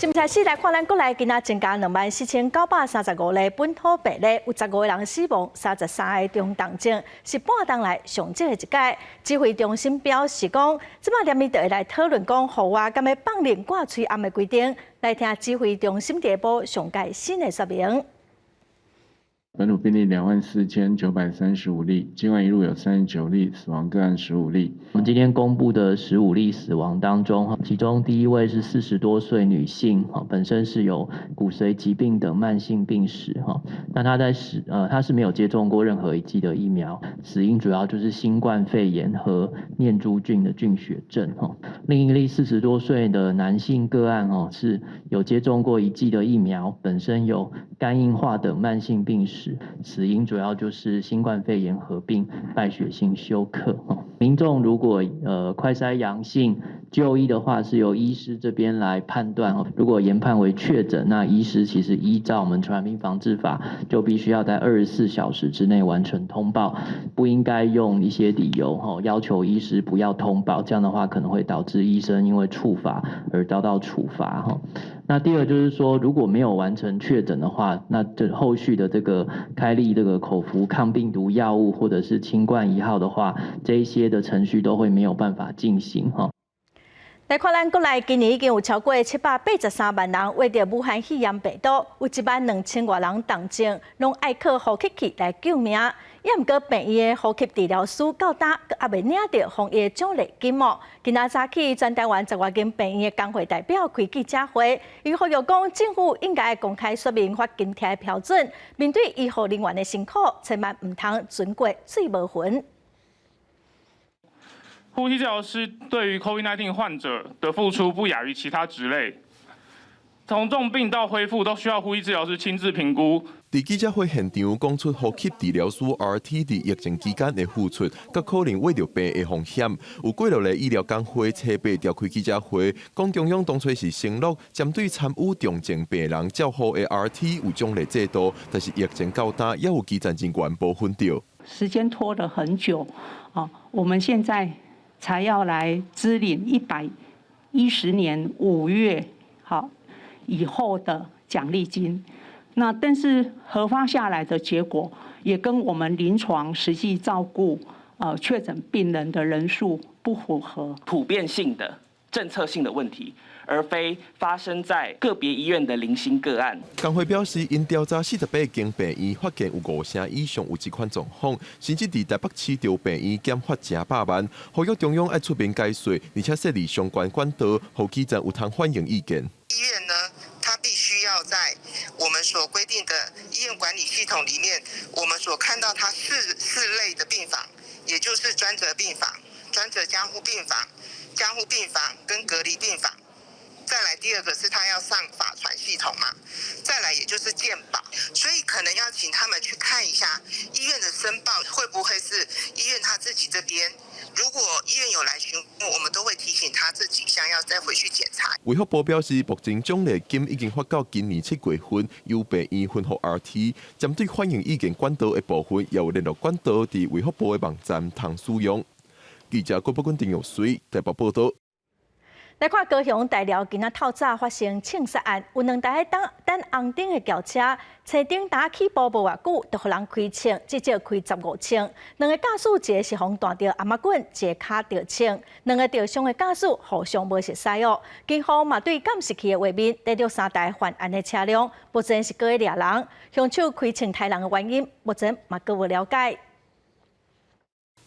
新聞開始來看咱國內今仔增加24,935例本土病例，有15個人死亡，33個中重症，是半冬來上少的一擺。指揮中心表示講，這擺連日就會來討論講，戶外敢欲放任掛喙罨的規定。來聽指揮中心下晡上蓋新的說明。本土病例24,935例，境外移入有39例，死亡個案十五例。我們今天公布的十五例死亡當中，其中第一位是40多歲女性，本身是有骨髓疾病等慢性病史，哈，那她在死，她是沒有接種過任何一劑的疫苗，死因主要就是新冠肺炎和念珠菌的菌血症，哈。另一例40多歲的男性個案，哦，是有接種過一劑的疫苗，本身有肝硬化等慢性病史。死因主要就是新冠肺炎合併敗血性休克。民眾如果快篩陽性就醫的話，是由醫師這邊來判斷。如果研判為確診，那醫師其實依照我們傳染病防治法，就必須要在24小時之內完成通報，不應該用一些理由要求醫師不要通報，這樣的話可能會導致醫生因為觸法而遭到處罰。那第二就是說，如果沒有完成確診的話，那這後續的這個開立這個口服抗病毒藥物或者是清冠一號的話，這一些的程序都會沒有辦法進行哈。來看咱國內今年已經有超過783萬人患著武漢肺炎病毒，有1萬2千外人重症，攏愛靠呼吸器來救命。也毋過病院的呼吸治療師到今閣猶未領著防疫獎勵金哦。今仔早起，全台灣10外間病院的工會代表開記者會，伊呼籲講政府應該公開說明發津貼的標準，面對醫護人員的辛苦，千萬毋通船過水無痕。呼吸治療師對於 COVID-19 患者的付出不亞於其他職類，從重病到恢復都需要呼吸治療師親自評估。佇記者會現場講出呼吸治療師 RT 佇疫情期間的付出，佮可能患著病的風險。有幾落個醫療工會初八召開記者會，講中央當初是承諾針對參與重症病人照護的 RT 有獎勵制度，但是疫情到今，猶有基層人員無分著。時間拖了很久，啊，我們現在才要來支領110年5月好以後的獎勵金，那但是核發下來的結果也跟我們臨床實際照顧確診病人的人數不符合。普遍性的政策性的問題，而非發生在個別醫院的零星個案。工會表示，𪜶調查48間病院，發現有五成以上有這款狀況，甚至佇台北市著病院減發成百萬。呼籲中央愛出面解說，而且設立相關管道，予基層有通反映意見。醫院呢，它必須要在我們所規定的醫院管理系統裡面，我們所看到它四類的病房，也就是專責病房、專責加護病房、加護病房跟隔離病房。再來第二個是他要上法傳系統嘛，再來也就是健保，所以可能要請他們去看一下醫院的申報會不會是醫院他自己這邊，如果醫院有來詢問，我們都會提醒他這幾項要再回去檢查。衛福部表示，目前獎勵金已經發到今年7月份，由病院分予 RT，針對反映意見管道的部分，也有聯絡管道佇衛福部的網站通使用。記者郭寶君、陳玉水台北報道。來看高雄大寮今仔透早發生槍殺案，有兩台等等紅燈的轎車，車頂打起步無偌久，就予人開槍，至少開15槍。兩个駕駛一个是予彈著頷仔棍，一個跤著槍。兩个著傷的駕駛互相無熟似哦。警方嘛對監視器的畫面，逮著三台犯案的車輛，目前是閣咧掠人。兇手開槍刣人的原因，目前嘛閣無了解。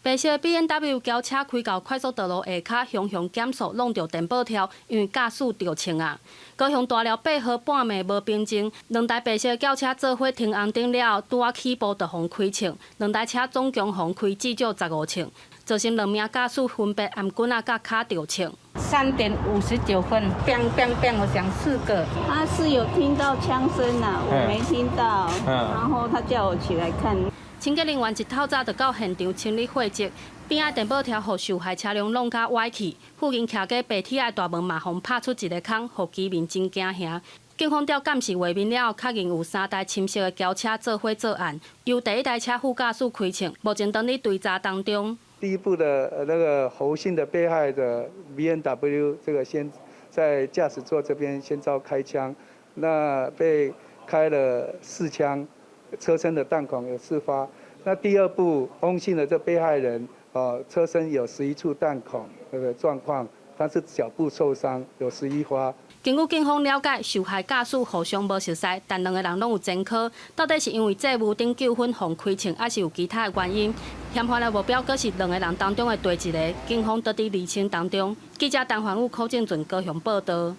白色 BMW 轎車開到快速道路下跤，雄雄減速，挵著電報條，因為駕駛著槍啊！高雄大寮8號半暝無平靜，兩台白色轎車做伙停紅燈了後，拄仔起步就予開槍，兩台車總共予開至少15槍，造成兩名駕駛分別頷棍仔佮跤著槍。3點59分，砰砰砰，我響四個。他是有聽到槍聲啊，我沒聽到，然後他叫我起來看。清潔人員一透早就到現場清理血跡，邊仔電報條予受害車輛挵甲歪去，附近徛過白鐵仔大門嘛，予拍出一个空，予居民真驚嚇。警方調監視畫面了後，確認有三台深色的轎車做伙作案，由第一台車副駕駛開槍，目前當咧追查當中。第一步的那個侯姓的被害的 BMW 這個先在駕駛座這邊先遭開槍，那被開了四槍，車身的彈孔有四發。那第二步，翁姓的這被害人，哦，車身有11處彈孔，那個狀況，但是腳部受傷有11發。根據警方了解，受害駕駛互相無熟似，但兩个人攏有前科，到底是因為債務頂糾紛予開槍，抑是有其他的原因？嫌犯的目標閣是兩个人當中的佗一个，警方都佇釐清當中。記者陳環宇、柯正俊高雄報道。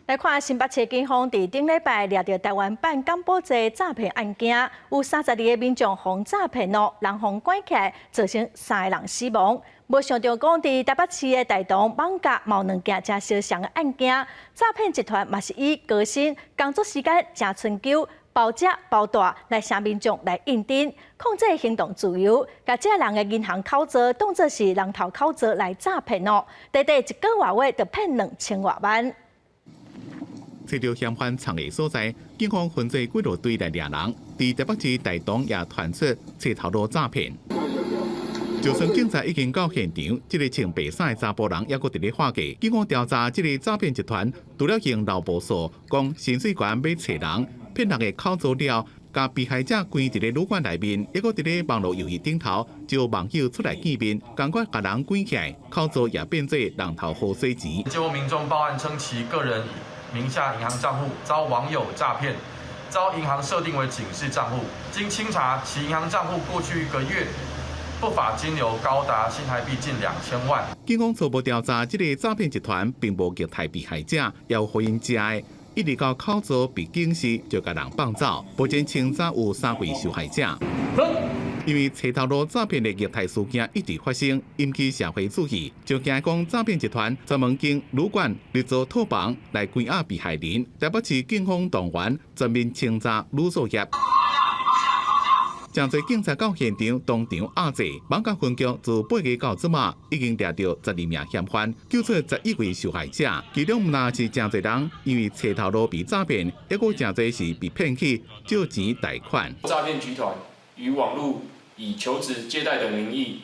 來看新北市警方佇頂禮拜掠著台灣版柬埔寨詐騙案件，有32个民眾予詐騙哦，人予關起來，造成三个人死亡。無想著講，佇台北市的大同艋舺嘛有兩件誠相像的案件，詐騙集團嘛是以高薪、工作時間誠春秋、包食包蹛來晟民眾來應徵，控制行動自由，共這人的銀行口座當作是人頭口座來詐騙哦，短短一個外月就騙2000外萬。揣著嫌犯藏的所在，警方分做幾路隊來掠人。佇台北市大同也傳出揣頭路詐騙。就算警察已經到現場，這个穿白衫的查埔人猶閣佇咧喊價。警方調查這个詐騙集團，除了用老婆數講薪水懸欲揣人，騙人的口座了，共被害者關佇咧旅館內面，猶閣佇咧網路遊戲頂頭招網友出來見面，仝款共人關起來，口座也變做人頭號洗錢。接獲民眾報案稱，其個人名下銀行帳戶遭網友詐騙，遭銀行設定為警示帳戶。經清查，其銀行帳戶過去一個月不法金流高達新台幣近2000萬。警方初步調查，這个詐騙集團並無虐待被害者，也有予𪜶食的，一直到口座被警示就共人放走。目前清查有三位受害者。因為揣頭路詐騙的虐待事件一直發生，引起社會注意，就驚講詐騙集團專門經旅館嚟做套房來關押被害人。台北市警方動員全面清查旅宿業。誠濟警察到現場當場壓制，艋舺分局自8月到這馬已經掠著12名嫌犯，救出11位受害者。其中毋但是誠濟人因為揣頭路被詐騙，猶閣誠濟是被騙去借錢貸款。詐騙集團於網路以求職、借貸等名義，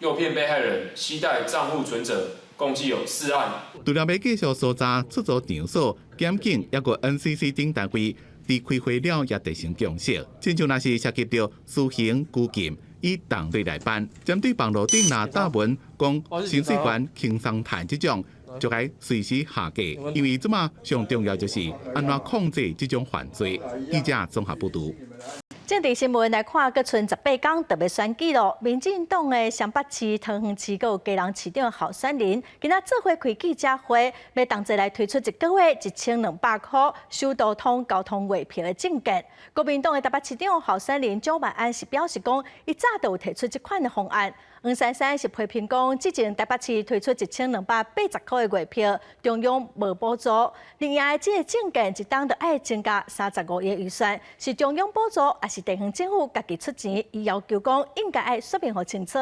誘騙被害人攜帶帳戶存摺，共計有四案。除了欲繼續搜查出租場所、檢警，抑閣 NCC 等單位，佇開會了也達成共識，親像若是涉及著私刑拘禁，以同類來辦。針對網路頂若貼文講薪水懸輕鬆趁這種，就該隨時下架，因為這馬上重要就是按怎控制這種犯罪。記者綜合報導。政治新聞來看，閣賰18工就欲選舉囉。民進黨的雙北市、桃園市閣有基隆市長候選人，今仔做伙開記者會，欲同齊來推出一个月1200箍首都通交通月票的政見。國民黨的台北市長候選人蔣萬安是表示講，伊早就有提出這款的方案。黃珊珊是批評講，之前台北市推出1280箍的月票，中央無補助，另外這个政見一冬就愛增加35億預算，是中央補助，抑是地方政府家己出錢？伊要求講應該愛說明予清楚。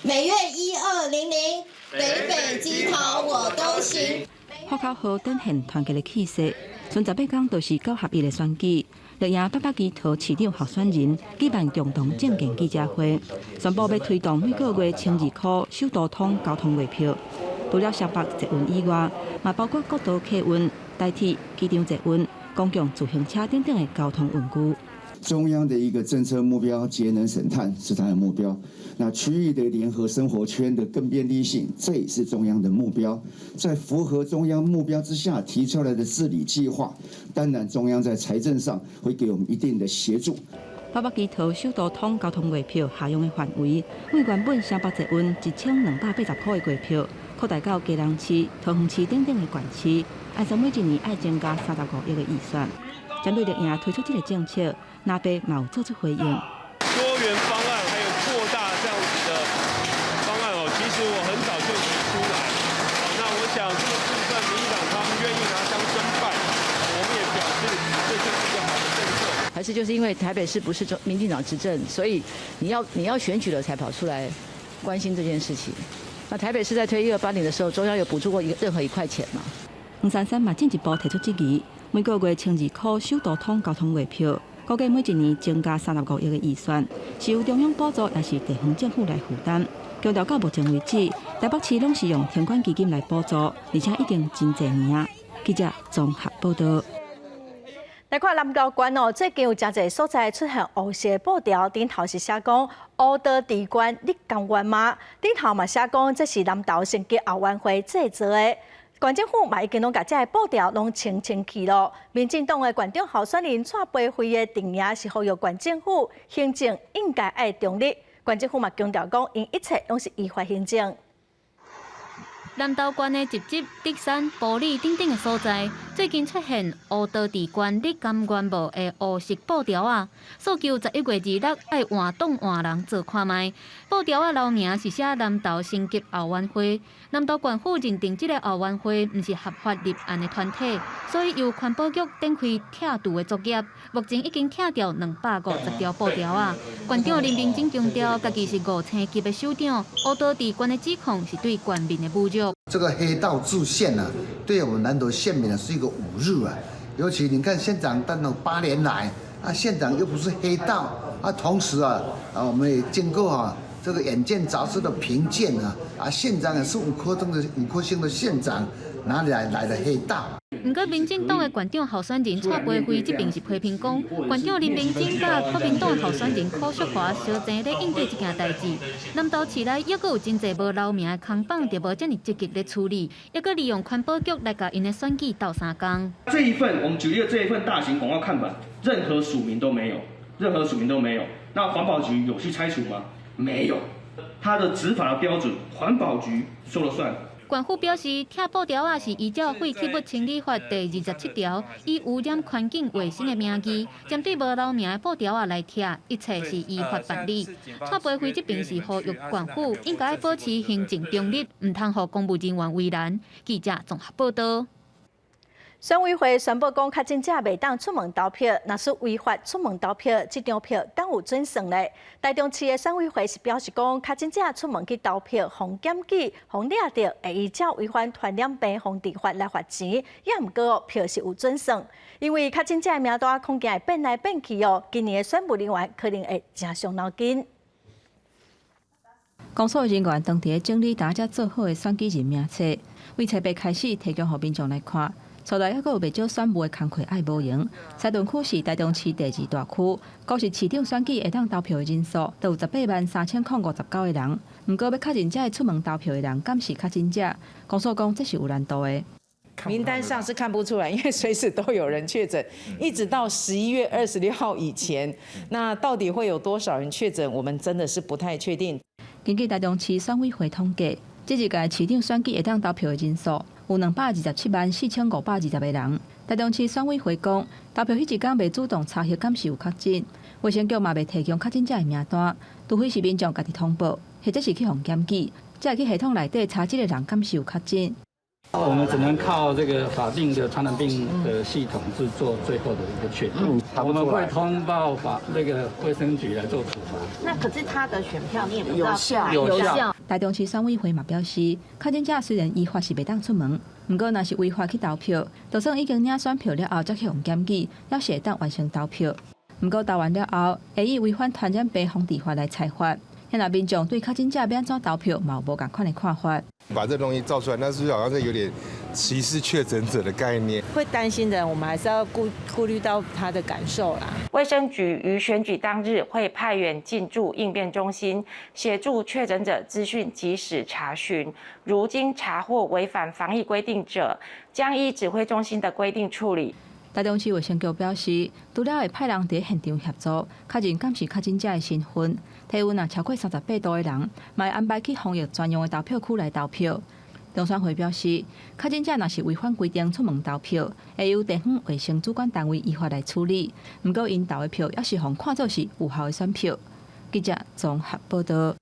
每月1200，北北基桃我都行。發口號展現團結的氣勢，賰18工就是九合一的選舉。綠營北北基桃市長候選人舉辦共同政見記者會，宣布欲推動每个月1200箍首都通交通月票。除了雙北捷運以外，嘛包括國道客運、台鐵、機場捷運、公共自行車等等的交通運具。中央的一個政策目標，節能省碳是它的目標。那區域的聯合生活圈的更便利性，這也是中央的目標。在符合中央目標之下提出來的治理計劃，當然中央在財政上會給我們一定的協助。北北基桃首都通交通月票適用的範圍，為原本雙北捷運1280箍的月票，擴大到基隆市、桃園市等等的縣市，按算每一年愛增加35億的預算。針對綠營推出這个政策，藍白嘛有做出回應。多元方案還有擴大這樣子的方案哦，其實我很早就提出來。那我想這個部分，民進黨他們願意拿槍申辦，我們也表示這就是一個好的政策。還是就是因為台北市不是中民進黨執政，所以你要選舉了才跑出來關心這件事情。那台北市在推1280的時候，中央有補助過一任何一塊錢嗎？黃珊珊嘛進一步提出質疑，每個月1200箍首都通交通月票，估計每一年增加35億的預算，是由中央補助，抑是地方政府來負擔？強調到目前為止，台北市攏是用停管基金來補助，而且已經真濟年啊。記者綜合報道。來看南投縣哦，最近有誠濟所在出現烏色布條，頂頭是寫講烏道治縣，你甘願嗎？頂頭嘛寫講這是南投升級後援會製作的。縣政府嘛已經攏共這个布條攏清清去咯。民進黨的縣長候選人蔡培慧的陣營是呼籲縣政府行政應該愛中立。縣政府嘛強調講，𪜶一切攏是依法行政。南投縣的集集、竹山、埔里等等的所在，最近出現烏道治縣你甘願無的烏色布條仔，訴求11月26愛換黨換人做看覓。布條仔留名是寫南投升級後援會，南投縣府認定這个後援會毋是合法立案的團體，所以由環保局展開拆除的作業。目前已經拆掉250條布條仔。縣長林明珍強調，家己是五星級的首長，烏道治縣的指控是對縣民的侮辱。這個黑道制憲啊，對我們南投縣民呢是一個侮辱啊！尤其你看縣長當了8年來，啊縣長又不是黑道，啊同時啊啊我們也經過啊這個遠見雜誌的評鑑啊，啊縣長也是5顆星的縣長，哪裡來的黑道？毋過，民進黨的縣長候選人蔡培慧這邊是批評講，縣長林明珍佮國民黨候選人柯淑華相爭咧應對這件代誌。南投市內猶閣有真濟無留名的空枋，就無遮爾積極咧處理，猶閣利用環保局來共𪜶的選舉鬥相共。這一份我們舉例的這一份大型廣告看板，任何署名都沒有，任何署名都沒有。那環保局有去拆除嗎？沒有。他的執法的標準，環保局說了算。縣府表示，拆布條仔是依照廢棄物清理法第27條，以污染環境衛生的名義，針對無留名的布條仔來拆，一切是依法辦理。蔡培慧這邊是呼籲縣府應該保持行政中立，毋通予公務人員為難。記者綜合報道。選委會宣布講，確診者袂當出門投票，若是違法出門投票，這張票敢有準算咧？台中市的選委會是表示講，確診者出門去投票，予檢舉、予掠著，會依照違反傳染病防治法來罰錢，也毋過票是有準算。因為確診者的名單恐驚會變來變去哦，今年的選務人員可能會誠傷腦筋。公所人員當佇整理大家做好的選舉人名冊，為冊八開始提供予民眾來看。所內猶閣有袂少選務的工課愛無閒。西屯區是台中市第二大區，公示市長選舉會當投票的人數都有183,059個人。毋過欲確認這个出門投票的人，敢是確診者？公所講這是有難度的。名單上是看不出來，因為隨時都有人確診，一直到11月26號以前，那到底會有多少人確診，我們真的是不太確定。根據台中市選委會統計，這一屆市長選舉會當投票的人數有2,274,520個人。台中市選委會講，投票彼一工袂主動查核敢是有確診，衛生局嘛袂提供確診者的名單，除非是民眾家己通報，或者是去予檢舉，才會去系統內底查這個人敢是有確診。我們只能靠這個法定的傳染病的系統去做最後的一個確定。我們會通報法那個衛生局來做處罰。那可是他的選票你也不知道有效有效。台中市選委會嘛表示，確診者雖然依法是袂當出門，毋過若是違法去投票，就算已經領選票了後，才去予檢舉，猶是會當完成投票。毋過投完了後，會以違反傳染病防治法來裁罰。現在民眾對確診者欲按怎投票，嘛有無仝款的看法。把這東西造出來，那是好像是有點歧視確診者的概念。會擔心的人，我們還是要顧慮到他的感受啦。衛生局於選舉當日會派員進駐應變中心，協助確診者資訊即時查詢。如經查獲違反防疫規定者，將依指揮中心的規定處理。台中市衛生局表示，除了會派人佇現場協助確認敢是確診者的身份，體溫若超過38度的人，嘛會安排去防疫專用的投票區來投票。中選會表示，確診者若是違反規定出門投票，會由地方衛生主管單位依法來處理。毋過，𪜶投的票猶是予看做是有效的選票。記者綜合報道。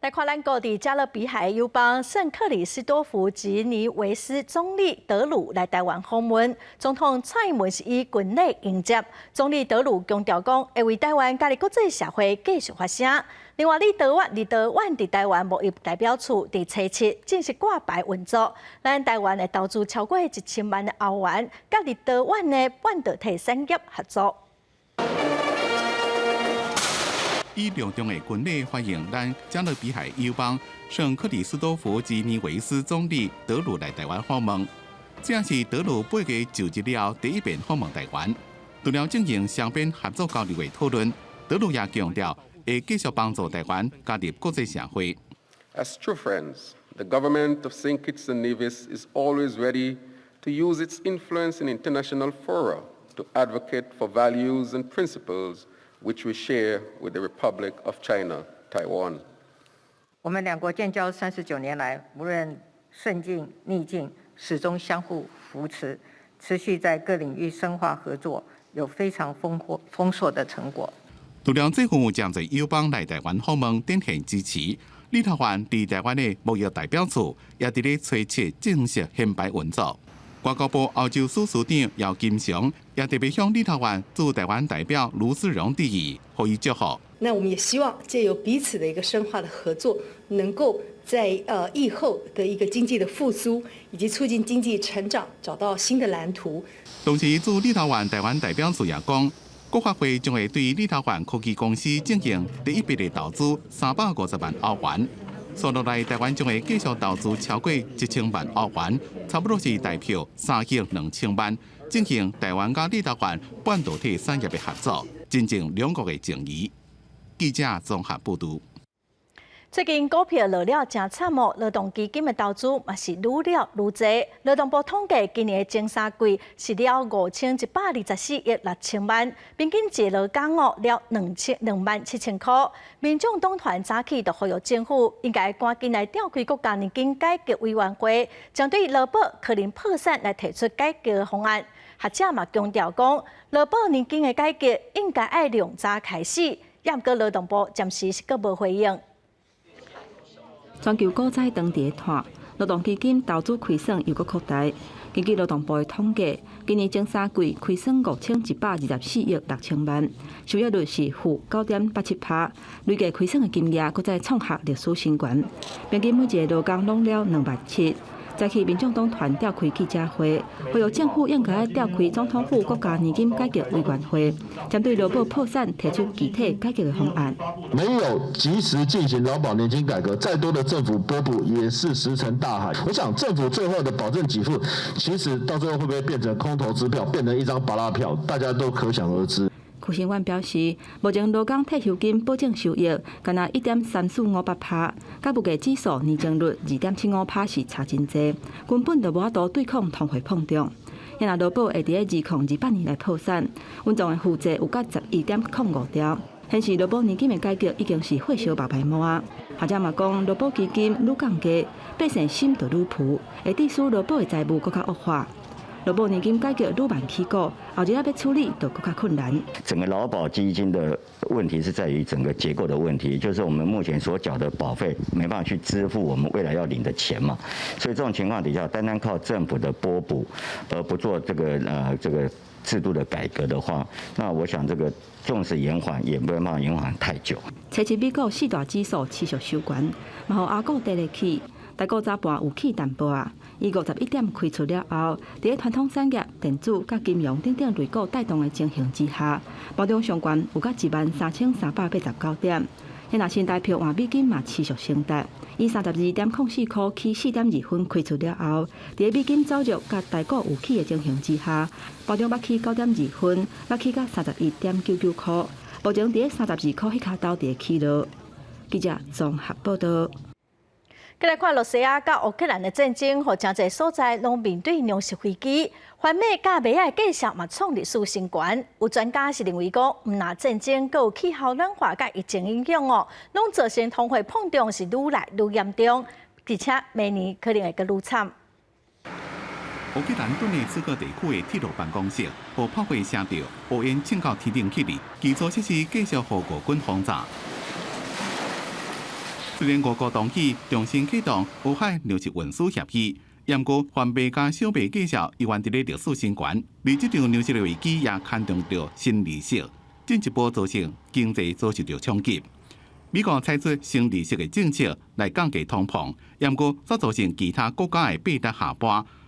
來看咱國佇加勒比海友邦聖克里斯多福及尼維斯總理德魯來台灣訪問，總統蔡英文是以軍禮迎接。總理德魯強調講，會為台灣佮國際社會繼續發聲。另外，立陶宛佇台灣貿易代表處佇初七正式掛牌運作，咱台灣會投資超過1000萬的歐元，佮立陶宛的半導體產業合作。以隆重的軍禮歡迎咱加勒比海友邦聖克里斯多福及尼維斯總理德魯來台灣訪問。這是德魯8月就職了後第一遍訪問台灣。除了進行雙邊合作交流的討論，德魯也強調會繼續幫助台灣加入國際社會。 As true friends, the government of St. Kitts and Nevis is always ready to use its influence in international fora to advocate for values and principles which we share with the Republic of China, Taiwan. 我們兩國建交39年來，無論順境逆境，始終相互扶持，持續在各領域深化合作，有非常豐碩的成果。除了這份誠濟友邦來台灣訪問，展現支持，立陶宛佇台灣的貿易代表處也佇咧初七正式掀牌運作。外交部歐洲司司長姚金祥也特別向立陶宛駐台灣代表盧思榮致意，予以祝賀。那我們也希望借由彼此的一個深化的合作，能夠在疫後的一個經濟的復甦，以及促進經濟成長，找到新的藍圖。同時，駐立陶宛台灣代表處也講，國發會將會對立陶宛科技公司進行第一筆的投資350萬歐元。紲落來，台灣將會繼續投資超過1000萬歐元，差不多是台票3億2千萬，進行台灣佮立陶宛半導體產業的合作，增進兩國的情誼。記者綜合報導。最近股票落了誠慘哦，勞動基金的投資嘛是愈了愈濟。勞動部統計，今年的前三季是了5124億6千萬，平均一勞工哦了227,000箍。民眾黨團早起就呼籲政府應該趕緊來召開國家年金改革委員會，針對勞保可能破產來提出改革方案。學者嘛強調講，勞保年金的改革應該愛量早開始，也毋過勞動部暫時是閣無回應。全球股災當佇咧拖，勞動基金投資虧損又閣擴大。根據勞動部的統計，今年前三季虧損5124億6千萬，收益率是-9.87%，累計虧損的金額閣再創下歷史新高。平均每一个勞工攏了2萬7。早起民眾黨團召開記者會，呼籲政府應該召開總統府國家年金改革委員會，針對勞保破產提出具體改革的方案。沒有及時進行勞保年金改革，再多的政府撥補也是石沉大海。我想政府最後的保證給付，其實到最後會不會變成空頭支票，變成一張芭樂票，大家都可想而知。許勝源表示，目前勞工退休金保證收益干焦1.3458%，佮物價指數年增率2.75%是差真濟，根本就無法度對抗通貨膨脹。若勞保會佇2028年來破產，穩當的負債有到11.05兆，顯示勞保年金的改革已經是火燒目眉毛啊！學者嘛講，勞保基金愈降低，百姓心就愈浮，會致使勞保的財務閣較惡化。勞保年金改革愈慢起鼓，後日仔欲處理就閣較困難。整個勞保基金的問題是在於整個結構的問題，就是我們目前所繳的保費沒辦法去支付我們未來要領的錢嘛，所以這種情況底下，單單靠政府的撥補而不做這個制度的改革的話，那我想這個縱使延緩，也沒辦法延緩太久。初七美股四大指數持續收懸，嘛予亞股綴落去，台股早盤有起淡薄仔。以51點開出了後，佇咧傳統產業、電子佮金融等等類股帶動的情形之下，盤中上懸有到13,389點。若新台票換美金嘛持續升值，以32.04箍起4.2分開出了後，佇咧美金走弱佮台股有起的情形之下，盤中捌起9.2分，捌起到31.99箍，目前佇咧32箍彼跤頭佇咧起落。記者綜合報道。閣來看羅西亞佮烏克蘭的戰爭，予誠濟所在攏面對糧食危機，番麥佮麥仔的價數嘛創歷史新高。有專家是認為講，毋但戰爭，閣有氣候暖化佮疫情影響哦，攏造成通貨膨脹是愈來愈嚴重，而且明年可能會閣愈慘。烏克蘭頓涅茨克地區的鐵路辦公室，予炮火射著，烏煙衝到天頂去哩，基礎設施繼續予俄軍轟炸。雖然俄國同意重新啟動烏海糧食運輸協議，毋過番麥佮小麥價數依然佇咧歷史新高，而這場糧食的危機也牽動著新利息，進一步造成經濟遭受著衝擊。美國採取升利息的政策來降低通膨，毋過卻造成其他國家的幣值下跌，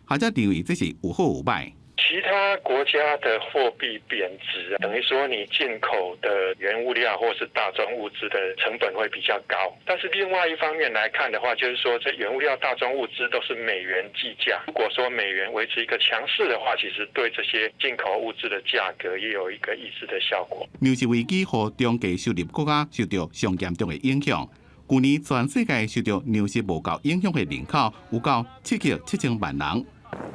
學者認為這是有好有䆀。其他國家的貨幣貶值，等於說你進口的原物料或是大宗物資的成本會比較高。但是另外一方面來看的話，就是說這原物料、大宗物資都是美元計價。如果說美元維持一個強勢的話，其實對這些進口物資的價格也有一個抑制的效果。糧食危機予中低收入國家受著上嚴重的影響。舊年全世界受著糧食無夠影響的人口有夠7億7千萬人。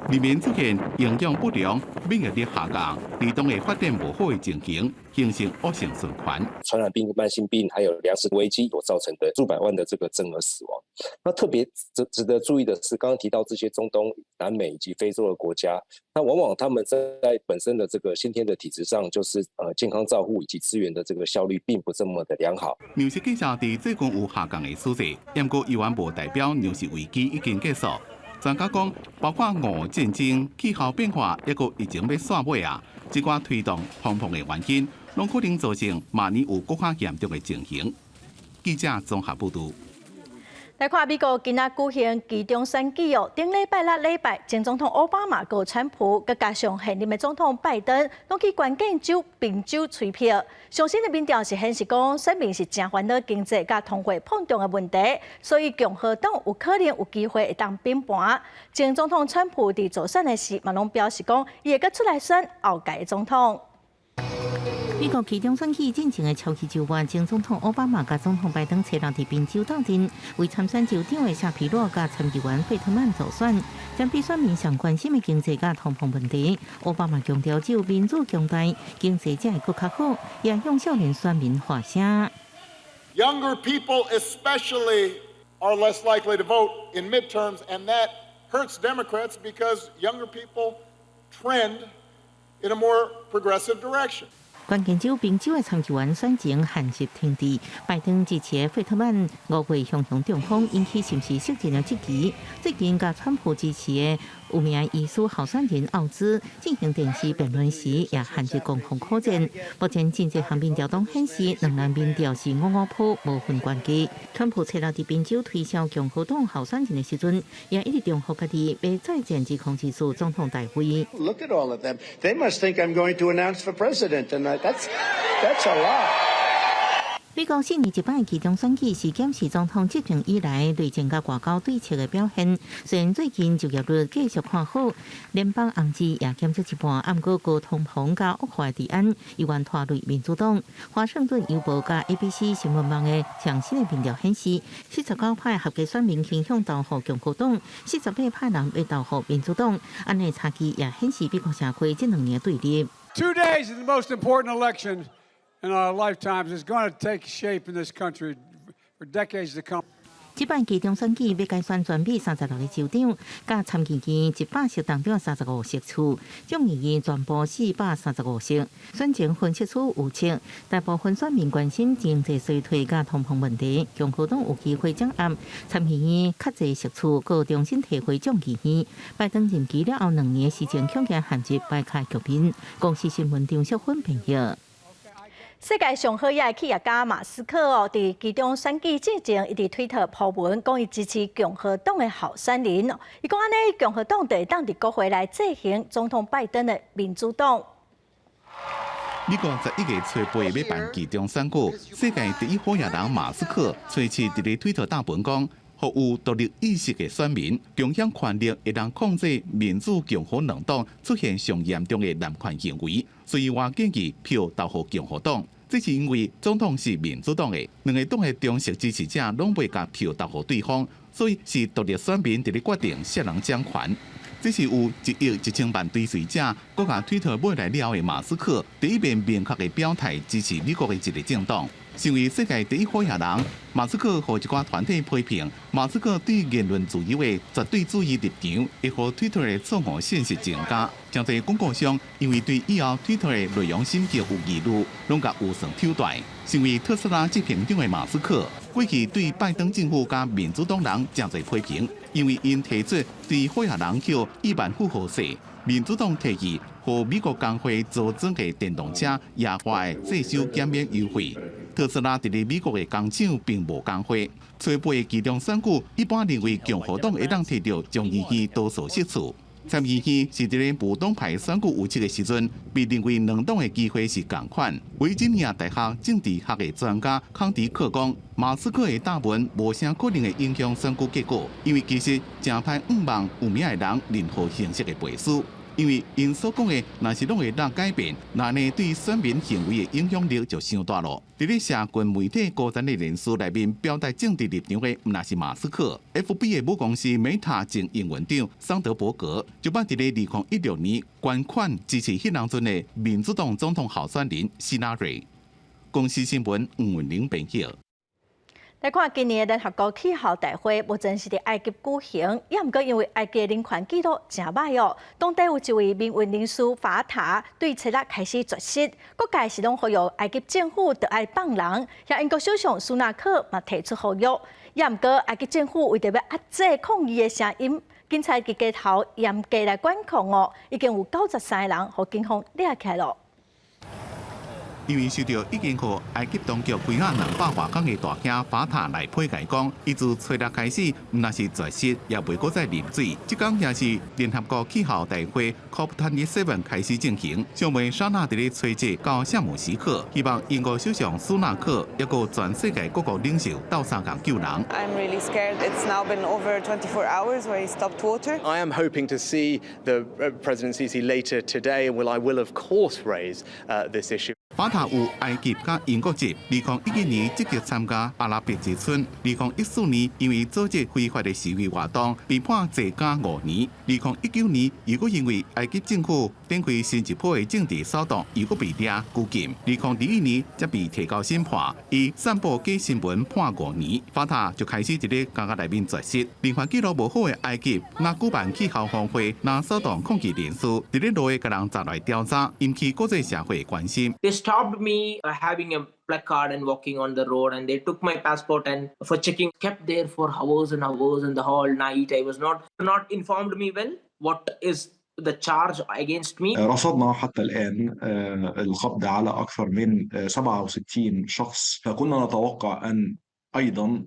裡面出現營養不良、免疫力下降、兒童的發展無好的情形，形成惡性循環。傳染病、慢性病，還有糧食危機所造成的數百萬的這個增額死亡。那特別值得注意的是，剛剛提到這些中東、南美以及非洲的國家，那往往他們在本身的這個先天的體質上，就是健康照護以及資源的這個效率並不這麼的良好。糧食價格佇最近有下降的趨勢，不過猶原無代表糧食危機已經結束。專家講，包括俄烏戰爭、氣候變化，抑閣疫情欲煞尾啊，這寡推動通膨的原因，攏可能造成明年有閣較嚴重的情形。記者綜合報導。來看美國今仔舉行期中選舉哦，頂禮拜六禮拜，前總統奧巴馬佮川普，閣加上現任的總統拜登，攏去關鍵州賓州催票。上新的民調是顯示講，選民是誠煩惱經濟佮通貨膨脹的問題，所以共和黨有可能有機會會當反盤。前總統川普佇助選的時，嘛攏表示講，伊會閣出來選後屆總統。美國期中選舉進前的超期週末，前總統奧巴馬佮總統拜登初六佇賓州鬥陣，為參選州長的夏皮羅佮參議員費特曼助選。針對選民上關心的經濟佮通膨問題，奧巴馬強調只有民主強大，經濟才會閣較好，也向少年選民發聲。 Younger people especially are less likely to vote in midterms, and that hurts Democrats because younger people trend in a more progressive direction. 關鍵州賓州的參議員選情陷入停滯，拜登支持的費特曼5月雄雄中風，引起是毋是失政的質疑。最近佮川普支持的有名醫師候選人奧茲進行電視辯論時，也陷入攻防苦戰。目前真濟項民調攏顯示，兩人民調是五五波，無分懸低。川普初六佇賓州推銷共和黨候選人的時陣，也一直重複家己欲再戰2024總統大位。 Look at all of them. They must think I'm going to announce for president, and that's a lot. 美國四年一擺期中選舉是檢視總統執政以來內政佮外交對策的表現。雖然最近就業率繼續看好，聯邦紅字也減少一半，毋過高通膨佮惡化治安，猶原拖累民主黨。華盛頓郵報佮 ABC 新聞網的上新的民調顯示，49%合格選民傾向投予共和黨，48%人欲投予民主黨。按呢差距也顯示美國社會這兩年對立。 2 days is the most important election in our lifetimes. Is going to take shape in this country for decades to come. 這擺期中選舉欲改選全美36個州長，佮參議院100席當中35席次，眾議院全部435席。選前分析師預測，大部分選民關心經濟衰退佮通膨問題，共和黨有機會掌握參議院較濟席次，閣重新提回眾議院。拜登任期了後2年時間，恐驚陷入擺卡局面。公視新聞張淑芬編譯。世界上好野的企業家馬斯克哦，佇期中選舉之前，伊佇推特 po 文，講伊支持共和黨的候選人。伊講按呢，共和黨就會當佇國會來制衡總統拜登的民主黨。美國11月初八欲辦期中選舉，世界第一好野人馬斯克初七佇咧推特貼文講，予有獨立意識的選民，共享權力會當控制民主共和兩黨出現上嚴重的濫權行為，所以我建議票投予共和黨。這是因為總統是民主黨的，兩個黨的忠實支持者攏袂共票投予對方，所以是獨立選民佇咧決定啥人掌權。這是有1億1千萬追隨者，閣共推特買來了的馬斯克，第一遍明確的表態支持美國的一個政黨。成為世界第一好野人，馬斯克予一寡團體批評，馬斯克對言論自由的絕對主義立場，會予推特的錯誤信息增加。誠濟廣告商因為對以後推特的內容審核有疑慮，攏共預算抽斷。成為特斯拉執行長的馬斯克，過去對拜登政府佮民主黨人誠濟批評，因為𪜶提出對好野人課億萬富豪稅。民主黨提議，予美國工會組裝的電動車研發的稅收減免優惠。特斯拉佇咧美國的工廠並無工會。初八期中選舉，一般認為共和黨會當提著眾議院多數席次。參議院是佇咧無黨派選舉有勢的時陣，被認為兩黨的機會是仝款。維吉尼亞大學政治學的專家康迪克講，馬斯克的貼文無啥可能會影響選舉結果，因為其實誠歹向望有名的人任何形式的背書。因為𪜶所講的，若是攏會當改變，那呢對選民行為的影響力就傷大囉。佇咧社群媒體高層的人士內面表達政治立場的，毋但是馬斯克，FB 的母公司 Meta 前營運長桑德伯格，就捌佇咧2016年捐款支持彼當陣的民主黨總統候選人希拉蕊。公視新聞吳文玲編譯。來看今年的聯合國氣候大會，目前是佇埃及舉行，也毋過因為埃及的人權紀錄誠䆀哦，當地有一位民運人士法塔對初六開始絕食，各界是攏呼籲埃及政府著愛放人，遐英國首相蘇納克嘛提出呼籲，也毋過埃及政府為著欲壓制抗議的聲音，警察佇街頭嚴格來管控哦，已經有93個人予警方掠起來囉。因為受著已經予埃及當局關押200外工的大兄法塔來批評講，伊自初六開始，毋但是絕食，也袂閣再啉水。這工也是聯合國氣候大會 COP27 開始進行，上尾沙納佇咧吹這到謝姆時刻，希望英國首相蘇納克，抑閣全世界各國領袖鬥相共救人。 I'm really scared. It's now been over 24 hours where he stopped water. I am hoping to see the President Sisi later today, and I will of course raise this issue. 法塔有埃及佮英國籍，2019年積極參加阿拉伯之春。2014年因為組織非法的示威活動，被判坐監5年。2019年又閣因為埃及政府展開新一波的政治騷動，又閣被掠拘禁。2021年才被提交審判，以散布假新聞判5年。法塔就開始佇咧監獄內面絕食。人權紀錄無好的埃及，若舉辦氣候峰會，若騷動抗議人士，佇咧路會共人砸來調查，引起國際社會關心。 Stopped me having a placard and walking on the road, and they took my passport and for checking, kept there for hours and hours and the whole night. I was not informed me well what is the charge against me. رصدنا حتى الآن القبض على أكثر من 67 شخص، فكنا نتوقع أن ايضا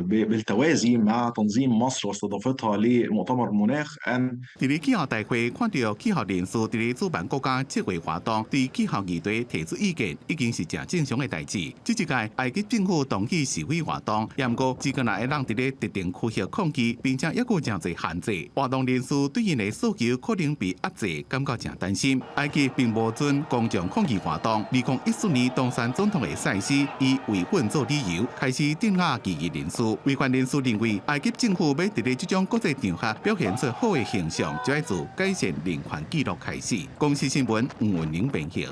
بالتوازي مع تنظيم مصر واستضافتها لمؤتمر مناخ ان 佇咧氣候大會看著氣候人士佇咧主辦國家策劃活動，對氣候議題提出意見，已經是誠正常的代誌。這一屆埃及政府同意示威活動，也毋過只敢若會當佇咧特定區域抗議，並且猶閣誠濟限制。活動人士對𪜶的訴求可能被壓制，感覺誠擔心。埃及並無准公眾抗議活動。2014年當選總統的塞西以維穩做理由，開始鎮壓異議人士。維權人士認為，埃及政府欲佇咧這種國際場合表現出好的形象，就愛自改善人權紀錄開始。公視新聞吳文玲編譯。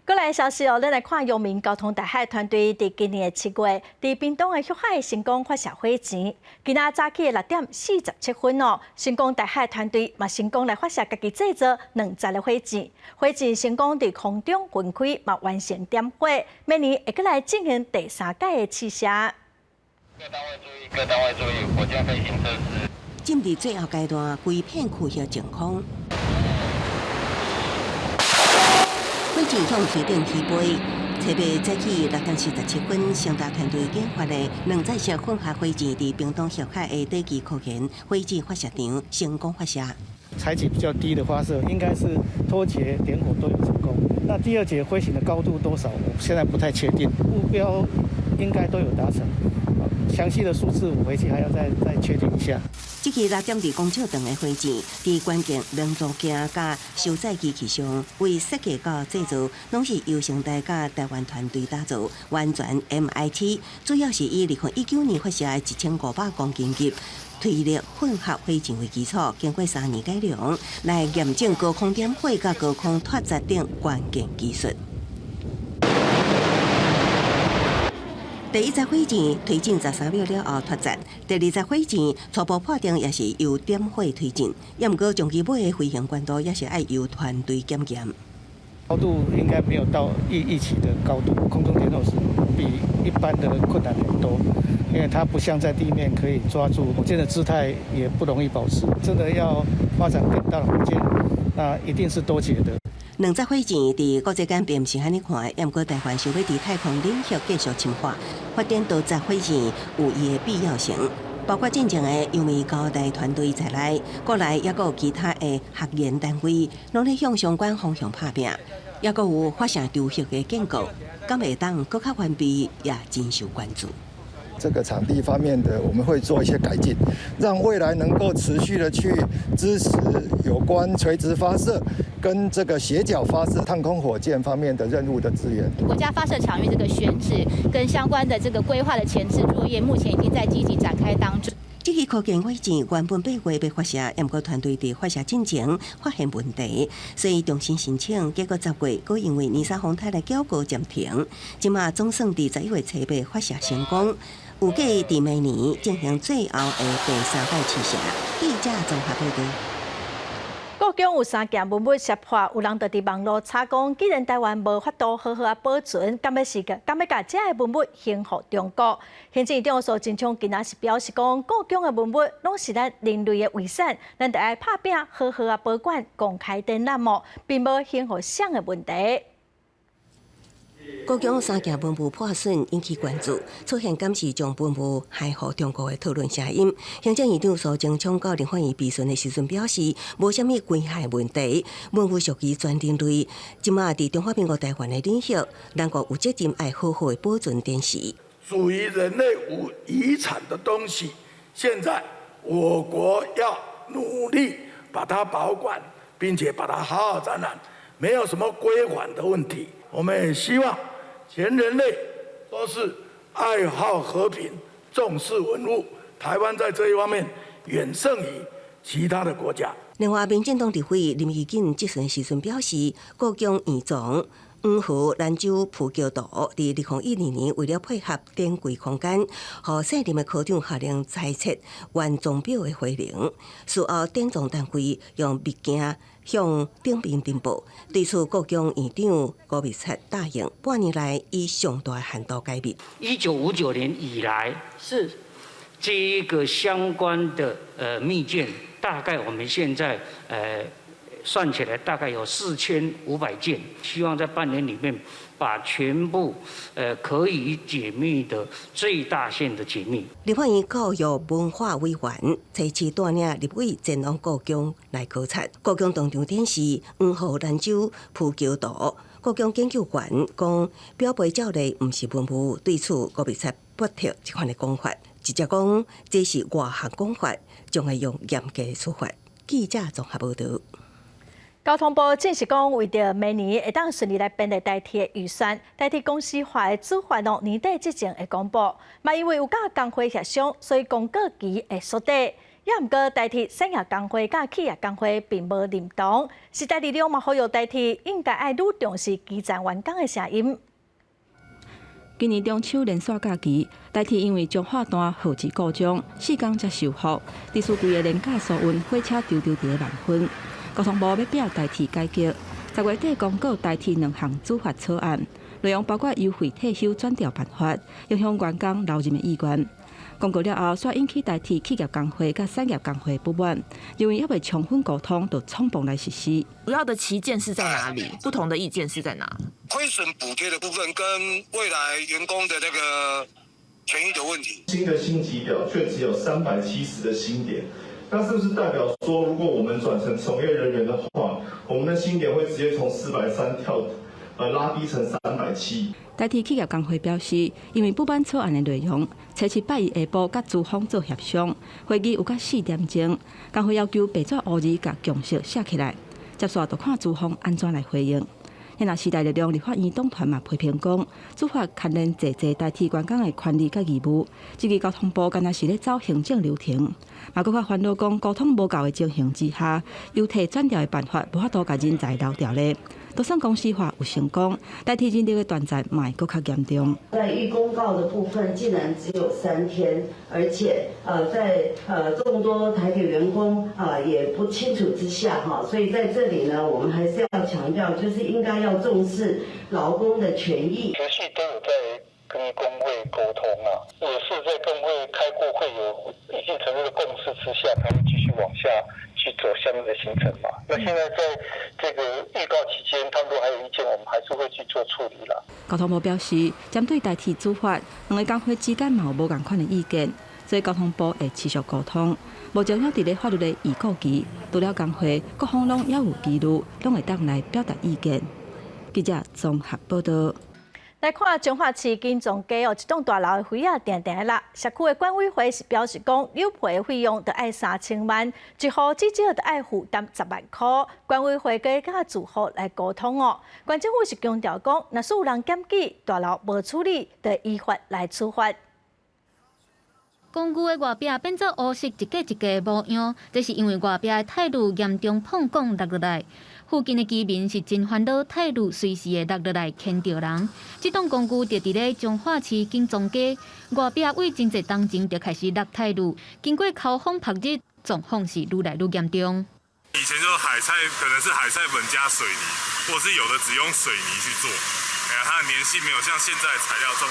閣來消息哦，咱來看陽明交通大學團隊佇今年的7月，佇屏東的旭海成功發射火箭。今仔早起的6點47分哦，成功大學團隊嘛成功來發射家己製造兩節的火箭，火箭成功佇空中分開，嘛完成點火。明年會閣來進行第三擺的試射。各單位注意，各單位注意，火箭飛行測試。進入最後階段，規片區域淨空。火箭向天頂起飛，初八早起6點47分，成大團隊研發的兩載式混合火箭佇屏東旭海的地基科研火箭發射場成功發射。採取比較低的發射，應該是脫節點火都有成功。那第二節飛行的高度多少，我現在不太確定，目標應該都有達成。詳細的數字我回去還要再確定一下。這支6.2公尺長的火箭，佇關鍵輪組件佮收載機器上，為設計到製造，攏是由成大佮台灣團隊打造，完全 MIT，主要是以2019年發射的1500公斤級推力混合火箭為基礎，經過3年改良，來驗證高空點火佮高空脫節等關鍵技術。第一節火箭推進13秒了後脫節，第二節火箭初步判定也是由點火推進，也毋過終其尾的飛行關度也是愛由團隊檢驗。高度應該沒有到預期的高度，空中點火是比一般的困難很多，因為它不像在地面可以抓住火箭的姿態，也不容易保持。真的要發展更大的火箭，那一定是多節的。兩節火箭佇國際間並毋是按呢看，也毋過台灣想欲佇太空領域繼續深化發展多節火箭，有伊的必要性。包括進前的陽明交大團隊在內，國內抑閣有其他的學研單位，攏咧向相關方向拍拚，抑閣有發射場域的建構，敢會當閣較完備，也真受關注。這個場地方面的，我們會做一些改進，讓未來能夠持續的去支持有關垂直發射跟這個斜角發射探空火箭方面的任務的資源。國家發射場域這個選址跟相關的這個規劃的前置作業，目前已經在積極展開當中。這支科技火箭原本8月欲發射，毋過團隊佇發射進前發現問題，所以重新申請，結果10月，閣因為泥沙風颱來繳過暫停。這馬總算佇11月初八發射成功，預計佇明年進行最後的第三擺試射。記者綜合報導。故宮有三件文物摔破，有人就佇網路查講，既然台灣無法度好好仔保存，敢欲是敢欲共遮个文物還予中國？行政院長蘇貞昌今仔是表示講，故宮的文物攏是咱人類的遺產，咱著愛拍拚好好仔保管，公開展覽哦，並無還予誰的問題。故宮三件文物破損引起關注，出現敢是將文物還予中國的討論聲音。行政院長蘇貞昌到立法院備詢的時陣表示，無啥物歸還問題，文物屬於全人類，這馬佇中華民國台灣的領域，咱國有責任愛好好的保存展示。屬於人類無遺產的東西，現在我國要努力把它保管，並且把它好好展覽，沒有什麼歸還的問題。我們也希望全人類都是愛好和平、重視文物。台灣在這一方面遠勝於其他的國家。另外，民進黨立委林宜瑾質詢時陣表示，故宮院藏黃河蘭州浮橋圖，佇2012年為了配合展櫃空間，予現任的科長下令裁撤原裝裱的花翎。事後典藏單位用秘鏡向頂面呈報，對此故宮院長高密察答應半年內以上大限度解密。1959年以來，是這一個相關的秘件，大概我們現在算起來大概有4500件，希望在半年裡面把全部可以解密的最大限的解密。立法院教育文化委員初次帶領立委前往故宮來考察，故宮當場展示黃河蘭州浮橋圖。故宮研究員講，裱褙照例毋是文物，對此高密察駁斥這款的講法，直接講這是外行講法，將會用嚴格處罰。記者綜合報導。交通部證實講，為著明年會當順利來編列台鐵預算，台鐵公司化的主法咯，年底之前會公布。嘛，因為有佮工會協商，所以公告期會縮短。也毋過台鐵產業工會佮企業工會並無認同，時代力量嘛呼籲台鐵應該愛愈重視基層員工的聲音。今年中秋連續假期，台鐵因為彰化段號誌故障，4工才修復，致使規个連假疏運火車沓沓佇咧慢分。交通部欲拚台鐵改革，10月底公告台鐵兩項主法草案，內容包括優惠退休轉調辦法，影響員工留任的意願。公告了後，煞引起台鐵企業工會佮產業工會不滿，認為猶未充分溝通就衝動來實施。主要的歧見是在哪裡？不同的意見是在哪？虧損補貼的部分跟未來員工的那個權益的問題。新的薪級表卻只有370的薪點。那是不是代表說，如果我們轉成從業人員的話，我們的薪點會直接從430跳，拉低成370？台鐵企業工會表示，因為不滿草案的內容，初七拜一下晡佮資方做協商，會議有到4點鐘，工會要求白紙烏字共共識寫起來，接紲就看資方按怎來回應。那時代力量立法院黨團嘛批評講，主法牽連濟濟台鐵員工的權利佮義務，這個交通部敢若是咧走行政流程，嘛閣較煩惱講溝通無夠的情形之下，優退轉調的辦法無法度共人才留牢咧。就算公司化有成功，台鐵人力的斷層嘛會閣較嚴重。在預公告的部分，竟然只有3天，而且在眾多台鐵員工啊也不清楚之下哈，所以在這裡呢，我們還是要強調，就是應該要重視勞工的權益。持續都有在跟工會溝通啊，也是在工會開過會有一定程度的共識之下，才會繼續往下去走下面的行程嘛。那現在在這個預告期間，他們都還有意見，我們還是會去做處理啦。交通部表示，針對台鐵主法，兩个工會之間嘛有無仝款的意見。所以交通部會持續溝通。目前猶佇咧法律的預告期，除了工會，各方攏猶有疑慮，攏會當來表達意見。記者綜合報道。來看彰化市金藏街哦，一棟大樓的灰仔定定落，社區的管委會是表示講，扭皮的費用著愛3000萬，一戶至少著愛負擔10萬箍。管委會閣佮住戶來溝通哦。縣政府是強調講，若是有人檢舉大樓無處理，就依法來處罰。公寓的外壁變做烏色一格一格的模樣，這是因為外壁的鈦爐嚴重膨脹落落來。附近的居民是真煩惱，鈦爐隨時會落落來牽著人。這棟公寓就佇咧彰化市金藏街，外壁為真濟冬前就開始落鈦爐，經過口風曝日，狀況是愈來愈嚴重。以前就海菜可能是海菜粉加水泥，或是有的只用水泥去做，哎呀，它的粘性沒有像現在材料這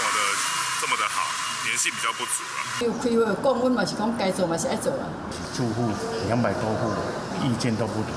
麼的好，粘性比較不足啊。有開會講，阮嘛是講該做嘛是愛做啊。住戶200多戶，意見都不同。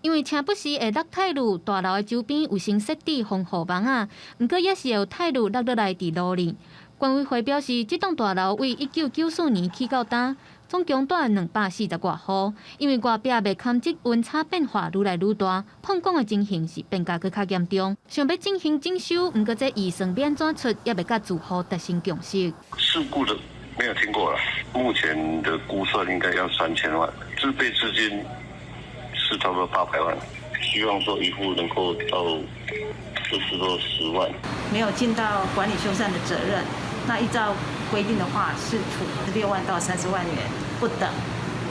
因為車不時會落鈦爐，大樓的周邊有先設置防護網仔，毋過也是會有鈦爐落落來佇路裡。管委會表示，這棟大樓為1994年起到今，總共蹛240外戶。因為外壁袂堪這溫差變化愈來愈大，膨脹的情形是變甲閣較嚴重。想欲進行整修，毋過這預算欲按怎出，猶未佮住戶達成共識。事故的沒有聽過啦，目前的估算應該要3000萬，自備資金是差不多800萬，希望說一戶能夠到就是說10萬。沒有盡到管理修繕的責任，那依照規定的話是處6萬到30萬元不等，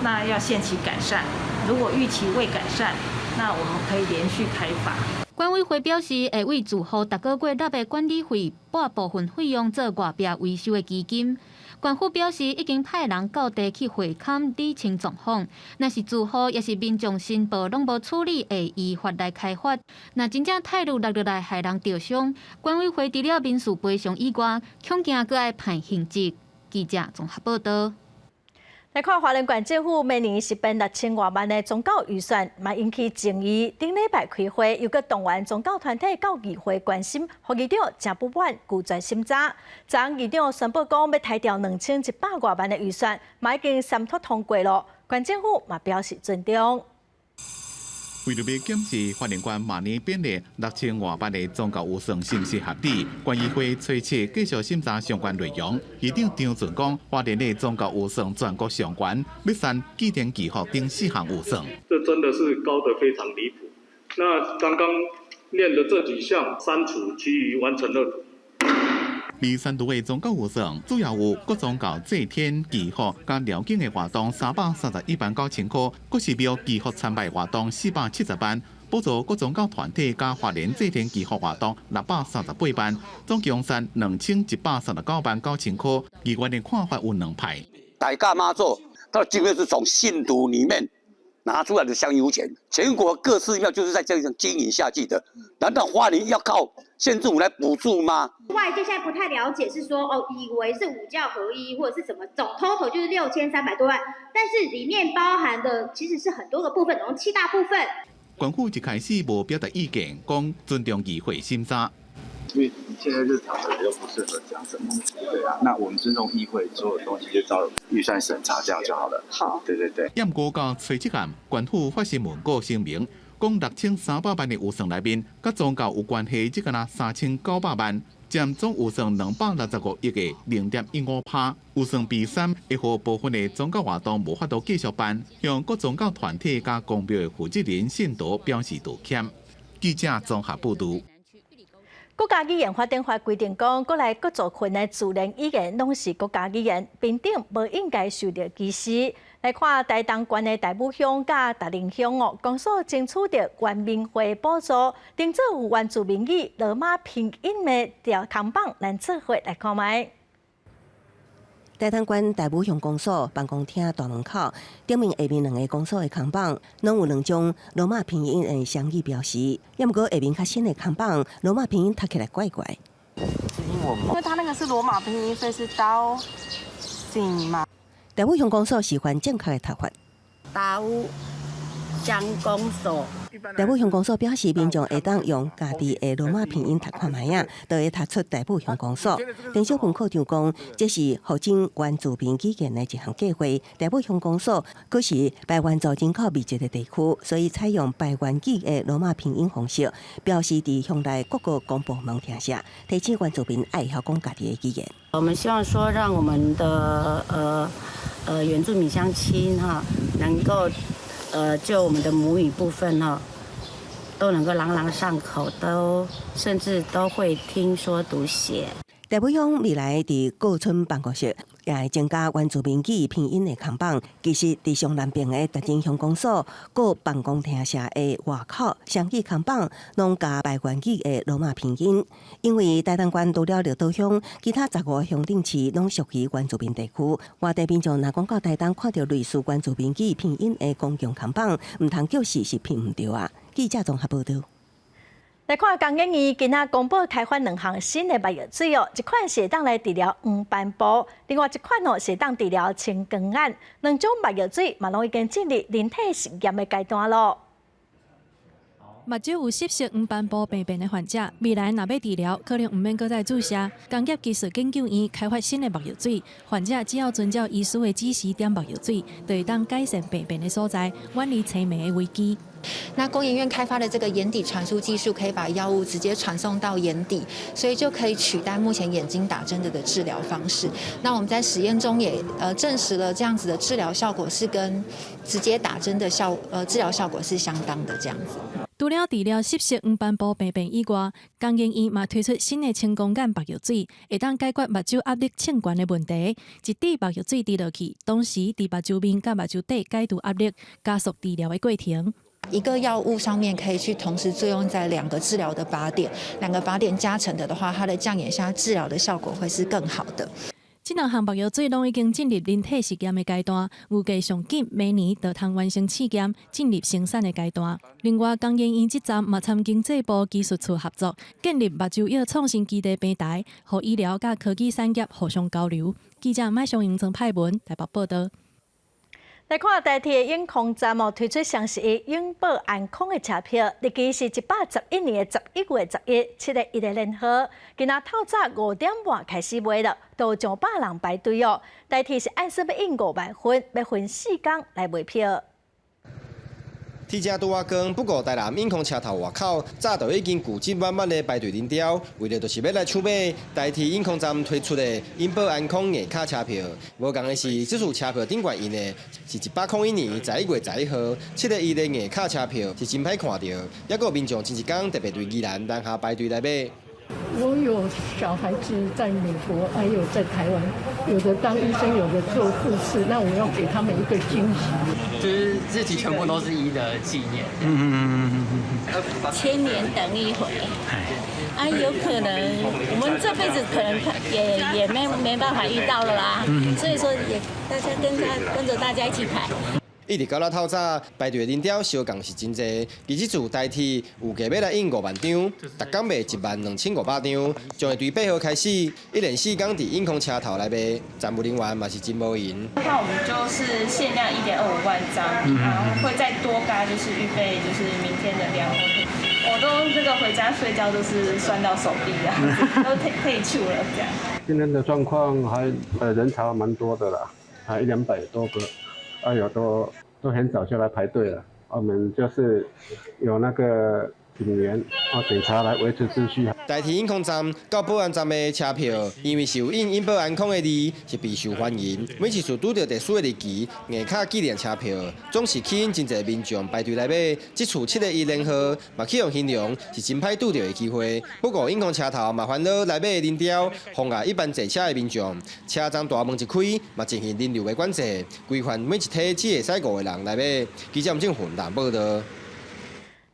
那要限期改善。如果逾期未改善，那我們可以連續開罰。管委會表示，會為住戶逐個月納的管理費撥部分費用做外壁維修的基金。縣府表示，已經派人到地去會勘理清狀況。若是住戶抑是民眾申報攏無處理，會依法來開罰。若真正鈦爐落落來害人著傷，管委會除了民事賠償以外，恐驚閣愛判刑責。記者綜合報道。來看花蓮縣政府每年是編6000外萬的宗教預算，嘛引起爭議。頂禮拜開會，又閣動員宗教團體到議會關心，予議長誠不滿，拒絕審查。昨昏議長宣布講，欲裁掉2100外萬的預算，嘛已經三讀通過囉。縣政府嘛表示尊重。為著欲檢視花蓮縣每年編列6000外萬的宗教預算是毋是合理，縣議會初七繼續審查相關內容。議長張俊講，花蓮的宗教預算全國上懸，欲刪祭天祈福等四項預算。這真的是高得非常離譜。那剛剛念的這幾項刪除，其餘完成了。被刪除的宗教預算主要有各宗教祭天祈福佮寮境的活動331萬9千塊，各寺廟祈福參拜活動470萬，補助各宗教團體佮花蓮祭天祈福活動638萬，總共刪2139萬9千塊。議員的看法有兩派。大甲媽祖，他的經費是從信徒裡面拿出來的香油錢，全國各寺廟就是在這樣經營下去的。難道花蓮要靠縣政府來補助嗎？外界現在不太了解，是說哦，以為是五教合一或者是什麼，總 total 就是6300多萬，但是裡面包含的其實是很多個部分，總共七大部分。縣府一開始無表達意見，講尊重議會審查。因為現在這場合又不適合講什麼，對啊，那我們尊重議會，所有東西就照預算審查這樣就好了。好，對對對。毋過到初七暗，縣府發新聞稿聲明，講6300萬的預算內面，佮宗教有關係，只敢若3900萬，佔總預算265億的0.15%。預算被刪，會予部分的宗教活動無法度繼續辦，向各宗教團體佮宮廟的負責人信徒表示道歉。記者綜合報導。國家語言發展法規定講，國內各族群的自然語言攏是國家語言，平等無應該受著歧視。來看台東縣的大武鄉佮達仁鄉哦，公所爭取著原民會補助，定做有原住民語羅馬拼音的條看板，咱做伙來看覓。台東縣大武鄉公所辦公廳大門口頂面下面兩个公所的看板，攏有兩張羅馬拼音的雙語標示。抑毋過下面較新的看板，羅馬拼音讀起來怪怪。是英文嗎？因為它那個是羅馬拼音，所以是刀姓嘛。大武鄉公所喜歡正確的讀法。大武鄉公所。大武鄉公所表示，民眾會當用家己的羅馬拼音讀看覓仔，就會讀出大武鄉公所。鄭小文科長講，這是復振原住民語言的一項計劃。大武鄉公所閣是排灣族人口密集的地區，所以採用排灣語的羅馬拼音方式，標示佇鄉內各個公部門廳舍，提醒原住民愛曉講家己的語言。我們希望說，讓我們的原住民鄉親哈，能夠就我們的母語部分哈，都能夠朗朗上口，都甚至都會聽說讀寫。大武鄉未來佇各村辦公室也會增加原住民語拼音的看板。其實，佇上南邊的竹珍鄉公所各辦公廳舍的外口雙語看板，攏加排灣語的羅馬拼音。因為台東縣除了綠島鄉，其他15個鄉鎮市攏屬於原住民地區。外地民眾若講到台東，看著類似原住民語拼音的公共看板，毋通叫死是騙毋著啊！記者綜合報導。來看工研院今仔公布開發兩項新的目藥水哦，一款是會當來治療黃斑部，另外一款哦是會當治療青光眼。兩種目藥水嘛攏已經進入人體實驗的階段囉。目睭有濕性黃斑部病變的患者，未來若欲治療，可能毋免閣再注射。工業技術研究院開發新的目藥水，患者只要遵照醫師的指示點目藥水，就會當改善病變的所在，遠離青盲的危機。那工研院開發的這個眼底傳輸技術，可以把藥物直接傳送到眼底，所以就可以取代目前眼睛打針的治療方式。那我們在實驗中也證實了這樣子的治療效果是跟直接打針的治療效果是相當的這樣子。除了治療濕性黃斑部病變以外，工研院嘛推出新的青光眼目藥水，會當解決目睭壓力升懸的問題。一滴目藥水滴落去，同時佇目睭面佮目睭底解除壓力，加速治療的過程。一個藥物上面可以去同時作用在兩個治療的靶點，兩個靶點加成的的話，它的降眼壓治療的效果會是更好的。這兩項目藥水攏已經進入人體實驗的階段，預計上緊明年就通完成試驗，進入生產的階段。另外，工研院這站嘛參經濟部技術處合作，建立目睭藥創新基地平台，予醫療佮科技產業互相交流。記者麥尚英、曾派文台北報導。來看台鐵永康站哦，推出雙十一永保安康的車票，日期是111年11月11，七个一个連號。今仔透早5點半開始賣了，都上百人排隊哦。台鐵是按說欲印5萬份，欲分四工來賣票。天正拄仔光，不過台南永康車頭外口早就已經聚集滿滿的排隊人潮，為著就是欲來搶買台鐵永康站推出的永保安康硬卡車票。無仝的是，這次車票頂懸印的是101年11月11號，七个一的硬卡車票是真歹看著，猶閣有民眾前一工特別對宜蘭南下排隊來買。我有小孩子在美國，還有在台灣，有的當醫生，有的做護士，那我要給他們一個驚喜。就是日期全部都是一的紀念。千年等一回，啊，有可能我們這輩子可能也沒辦法遇到了啦。所以說也大家跟着大家一起排。一直到了透早，排隊的人潮相仝是真濟。其實自台鐵預計欲來印5萬張，逐工賣1萬2500張，將會對8號開始，一連四工佇永康車頭來賣，站務人員嘛是真無閒。那我們就是限量1.25萬張，然後會再多加，就是預備就是明天的量。我都那個回家睡覺都是酸到手臂啊，都退出了這樣。今天的狀況還人潮蠻多的啦，還一兩百多個。啊，有都很早就來排隊了。我們就是有那個警員啊，警察來維持秩序。台鐵永康站到保安站的車票，因為是有印永保安康的字，是備受歡迎。每一次拄著特殊的日期，硬卡紀念車票，總是吸引真濟民眾排隊來買。這次七个一連號，嘛去予形容是真歹拄著的機會。不過永康車頭嘛煩惱來買的人潮，妨礙一般坐車的民眾。車站大門一開，嘛進行人流的管制，規範每一梯只會使五個人來買。記者吳正雲報導。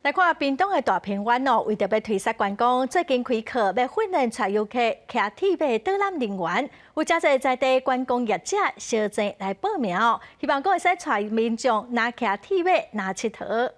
來看屏東的大平灣哦，為著欲推捒觀光，最近開課欲訓練帶遊客騎鐵馬導覽人員，有誠濟在地觀光業者相爭來報名哦，希望講會使帶民眾若騎鐵馬若𨑨迌。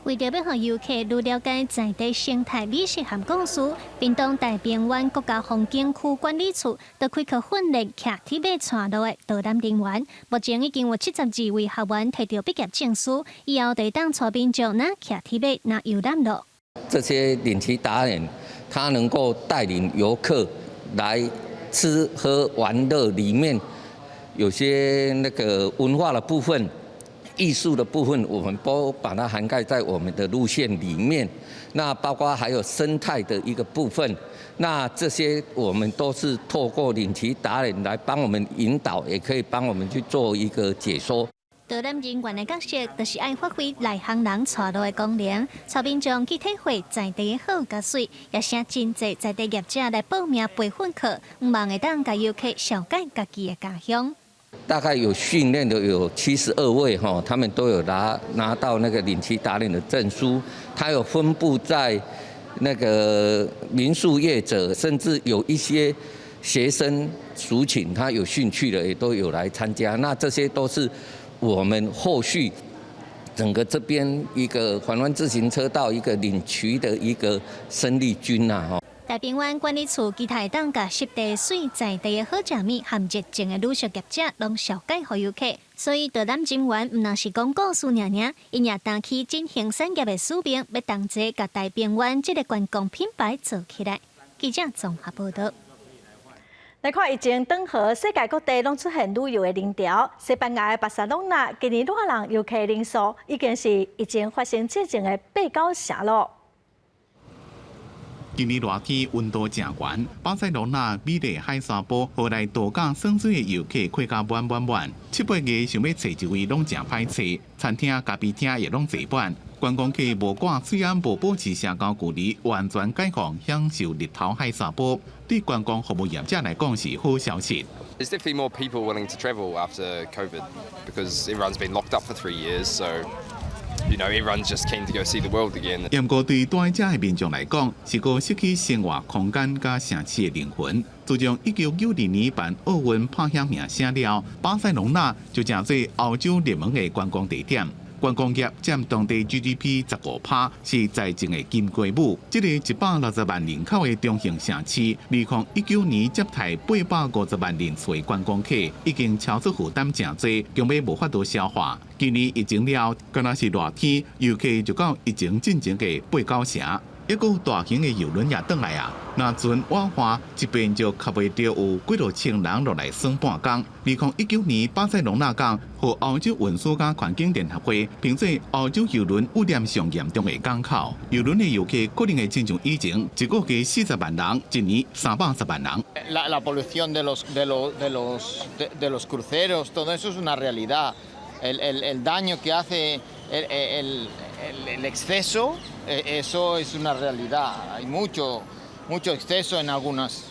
為著欲予遊客愈了解在地生態美食和故事，屏東大平灣國家風景區管理處就開課訓練騎鐵馬帶路的導覽人員。目前已經有72位學員提著畢業證書，以後就會當帶民眾若騎鐵馬若遊覽囉。這些領騎達人，他能夠帶領遊客來吃喝玩樂，裡面有些那個文化的部分、藝術的部分，我們都把它涵蓋在我們的路線裡面。那包括還有生態的一個部分，那這些我們都是透過領騎達人來幫我們引導，也可以幫我們去做一個解說。導覽人員的角色，就是愛發揮內行人帶路的功能，帶民眾去體會在地的好佮媠，也請真濟在地業者來報名培訓課，向望會當共遊客紹介家己的家鄉。大概有訓練的有72位哈，他們都有拿到那個領騎達人的證書，他有分布在那個民宿業者，甚至有一些學生族群，他有興趣的也都有來參加。那這些都是我們後續整個這邊一個環灣自行車道一個領騎的一個生力軍呐，吼。大平灣管理處期待當共濕地媠在地的好食物和熱情的旅宿業者攏紹介予遊客，所以導覽人員毋但是講故事爾爾，𪜶也擔起振興產業的使命，欲同齊共大平灣這個觀光品牌做起來。記者綜合報導。來看疫情轉好，世界各地攏出現旅遊的人潮。西班牙的巴塞隆納今年熱人遊客人數已經是疫情發生之前的八九成囉。今年熱天溫度誠懸，巴塞羅那美麗海沙埔予來度假耍水的遊客轎甲滿滿滿。七八月想欲揣一位攏誠歹揣，餐廳、咖啡廳也攏坐滿。觀光客無掛喙罨，無保持社交距離，完全解放，享受日頭海沙埔，對觀光服務業者來講是好消息。 There's definitely more people willing to travel after COVID because everyone's been locked up for 3 years, so everyone's just keen to go see the world again. 不過對蹛遮的民眾來講，是閣失去生活空間佮城市的靈魂。自從1992年辦奧運拍響名聲了，巴塞隆納就成做歐洲熱門的觀光地點。觀光業佔當地 GDP 15%，是財政的金龜母。這個160萬人口的中型城市，2019年接待850萬人次的觀光客，已經超出負擔誠濟，強欲無法度消化。今年疫情了，敢若是熱天，遊客就到疫情進前的八九成。一個大型的郵輪也轉來啊！若船倚岸，一遍就吸袂著有幾若千人落來耍半工。2019年，巴塞隆納港予歐洲運輸佮環境聯合會評做歐洲郵輪污染上嚴重的港口。郵輪的遊客可能會親像以前，一個月40萬人，一年310萬人。 La polución de los cruceros, todo eso es una realidad. El daño que hace el exceso, eso es una realidad. Hay mucho, mucho exceso en algunas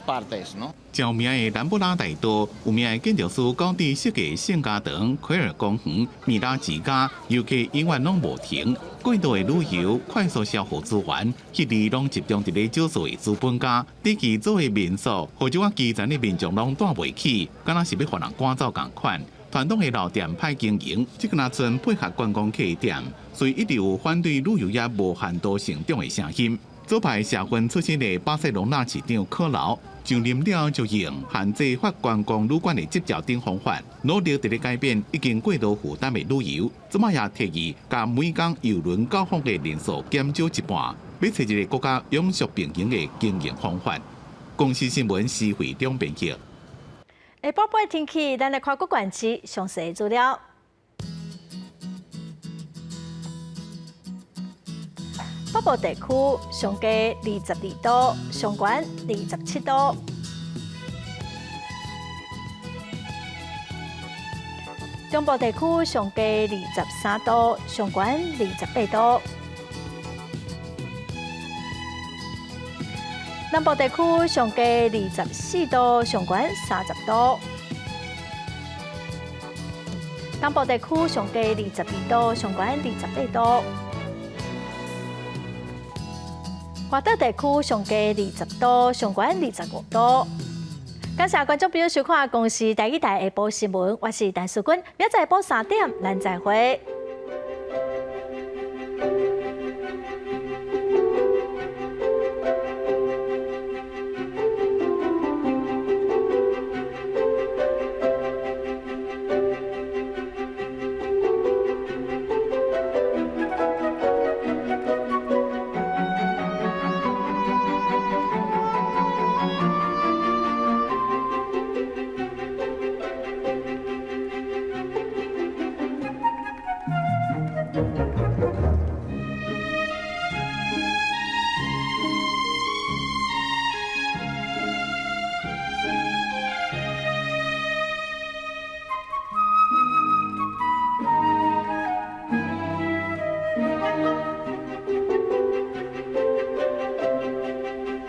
partes, ¿no? 著名的蘭布拉大道，有名的建築師高迪設計聖家堂、奎爾公園、米拉之家，遊客永遠攏無停。過度的旅遊、快速消耗資源，彼裡攏集中佇咧少數的資本家。短期做的民宿，予這寡基層的民眾攏蹛袂起，敢若是欲予人趕走仝款。傳統的老店歹經營，這敢若賰配合觀光客的店，所以一直有反對旅遊業無限度成長的聲音。左派社運出身的巴塞隆納市長柯勞上任了就用限制發觀光旅館的執照等方法，努力佇咧改變已經過度負擔的旅遊。這擺也提議，共每工郵輪到訪的人數減少一半，欲揣一個閣較永續並行的經營方法。公視新聞施惠中編輯。下晡晡天氣，咱來看各縣市詳細資料。北部地區上低22度，上懸27度。中部地區上低23度，上懸28度。南部地區上低24度，上懸30度。東部地區上低22度，上懸28度。外島地區上低20度，上懸25度。感謝觀眾朋友收看《公視台語台》下晡新聞，我是陳淑君，明仔載下晡3點，咱再會。